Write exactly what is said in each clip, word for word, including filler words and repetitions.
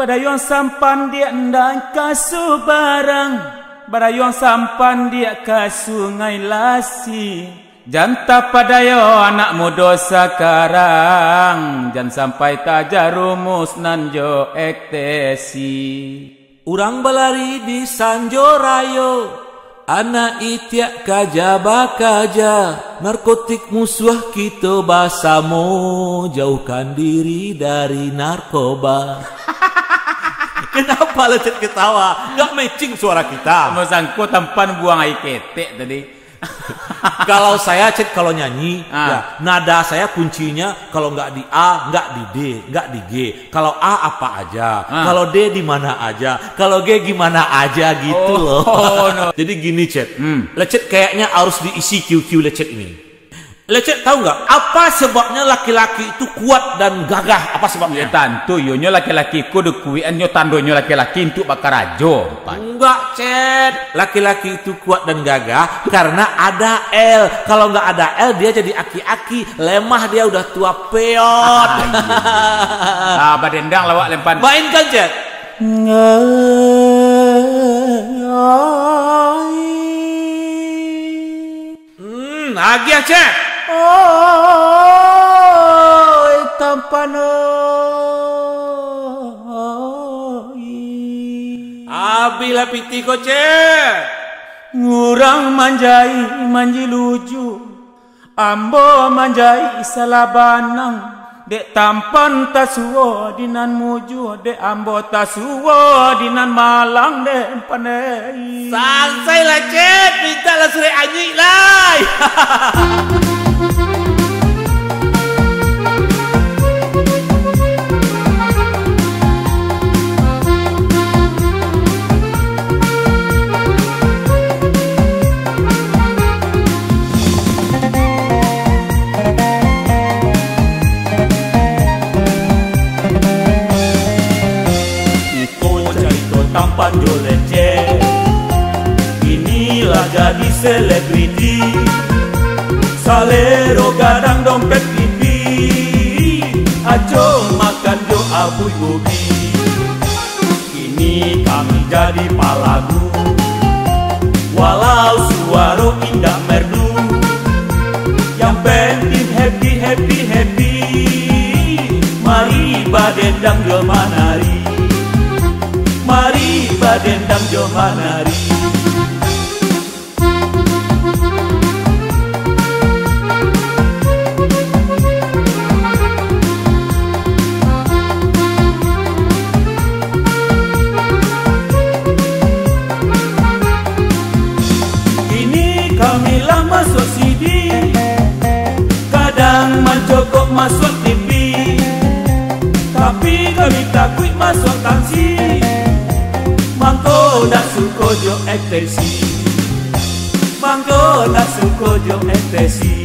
Barayuang sampan diak ndak ka subarang, barayuang sampan diak ka Sungai Lasi. Jan tapadayo anak mudo sakarang, jan sampai tajarumus nan jo ekstasi. Urang balari di sanjo rayo, anak itiak kaja bakaja, narkotik musuah kito basamo, jauhkan diri dari narkoba. Kenapa Lecet ketawa? Nggak matching suara kita. Masangko tampan buang air ketek tadi. Kalau saya, Cit, kalau nyanyi, Ah. ya, nada saya kuncinya kalau nggak di A, nggak di D, nggak di G. Kalau A apa aja, Ah. kalau D di mana aja, kalau G gimana aja gitu Oh, loh. oh, no. Jadi gini, Cit. Hmm. Lecet kayaknya harus diisi Q Q Lecet ini. Lecet tahu nggak apa sebabnya laki-laki itu kuat dan gagah? Apa sebabnya? Ya, tantu, iyonyo laki-laki ko dikuikan nyo tandonyo laki-laki untuk bakarajo. Enggak, Cit. Laki-laki itu kuat dan gagah karena ada L. Kalau nggak ada L, dia jadi aki-aki. Lemah dia, udah tua peot. Ah, iya. Ah, badendang lawak lempan. Mainkan, Cit. Hmm, agiah, Cek. Oi, tampan oi. Abihlah pitih ko, Cek. Ngurang manjai manjiluju, ambo manjai salah banang. Dek tampan tasuo di nan mujua, dek ambo tasuo di nan malang, dek pandai. Sansailah, Cek, mintaklah surek anyuik lai. Iko carito tampan jo lecek. Kini lah jadi selebriti. Salero gadang dompet pipi. Ajo makan jo abuih bobi. Kini kami jadi palagu, walau suaro indak merdu. Yang penting happy, happy, happy. Mari badendang jo manari. Mari badendang jo manari. Kini kami lah masuak C D, kadang mancokok masuak T V, tapi kami takuik masuak tansi, mangko ndak suko jo ekstensi. Mangko ndak suko jo ekstensi.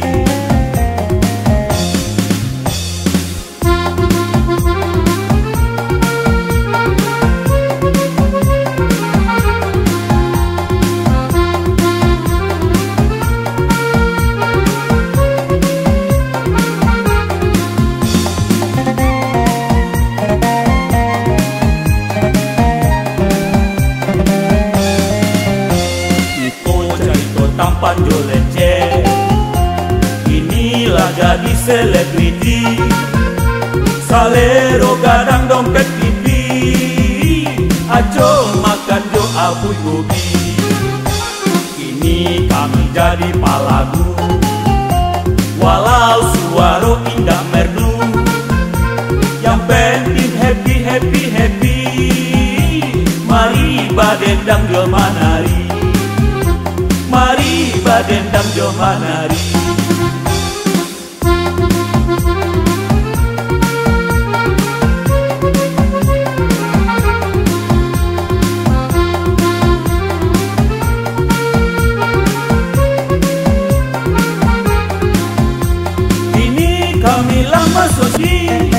Iko carito tampan jo lecek, kini lah jadi selebriti. Salero gadang dompet pipi, ajo makan jo abuih bobi. Kini kami jadi palagu, walau suaro indak merdu. Yang penting happy, happy, happy. Mari badendang jo manari. Mari badendang jo manari. Kini kami lah masuak C D,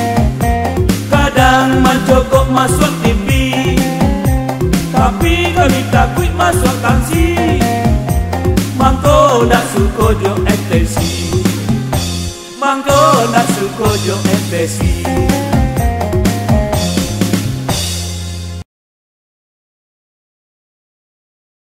kadang mancokok masuak T V, tapi kami takuik masuak tansi, mangko ndak suko jo ekstensi. Mangko ndak suko jo ekstensi.